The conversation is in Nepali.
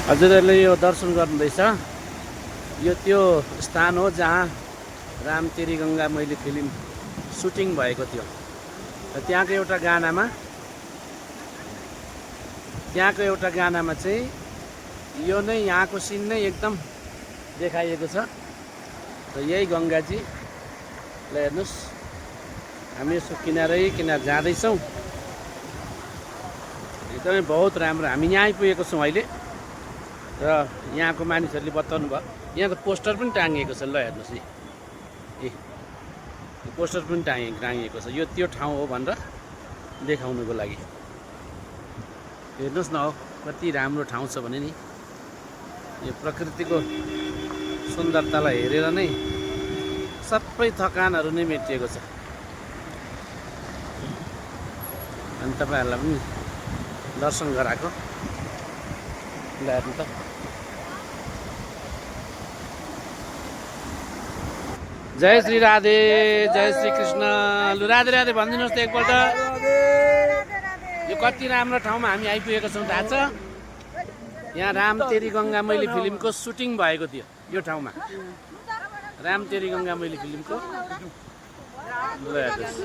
हजुरहरूले यो दर्शन गर्नुहुँदैछ। यो त्यो स्थान हो जहाँ राम तेरी गङ्गा मैली फिल्म सुटिङ भएको थियो। र त्यहाँको एउटा गानामा चाहिँ यो नै यहाँको सिन नै एकदम देखाइएको छ। र यही गङ्गाजी ल हेर्नुहोस्, हामी यसो किनार जाँदैछौँ। एकदमै बहुत राम्रो। हामी यहाँ आइपुगेको छौँ अहिले। र यहाँको मानिसहरूले बताउनु भयो, यहाँ त पोस्टर पनि टाँगिएको छ। ल हेर्नुहोस् यो पोस्टर पनि टाँगिएको छ। यो त्यो ठाउँ हो भनेर देखाउनुको लागि। हेर्नुहोस् न, हो कति राम्रो ठाउँ छ भने नि। यो प्रकृतिको सुन्दरतालाई हेरेर नै सबै थकानहरू नै मेटिएको छ। अनि तपाईँहरूलाई पनि दर्शन गराएको। ल हेर्नु त, जय श्री राधे, जय श्री कृष्ण। लु राधे राधे भनिदिनुहोस् त एकपल्ट। यो कति राम्रो ठाउँमा हामी आइपुगेको छौँ थाहा छ? यहाँ राम तेरी गङ्गा मैली फिल्मको सुटिङ भएको थियो। यो ठाउँमा राम तेरी गङ्गा मैली फिल्मको। ल हेर्नुहोस्।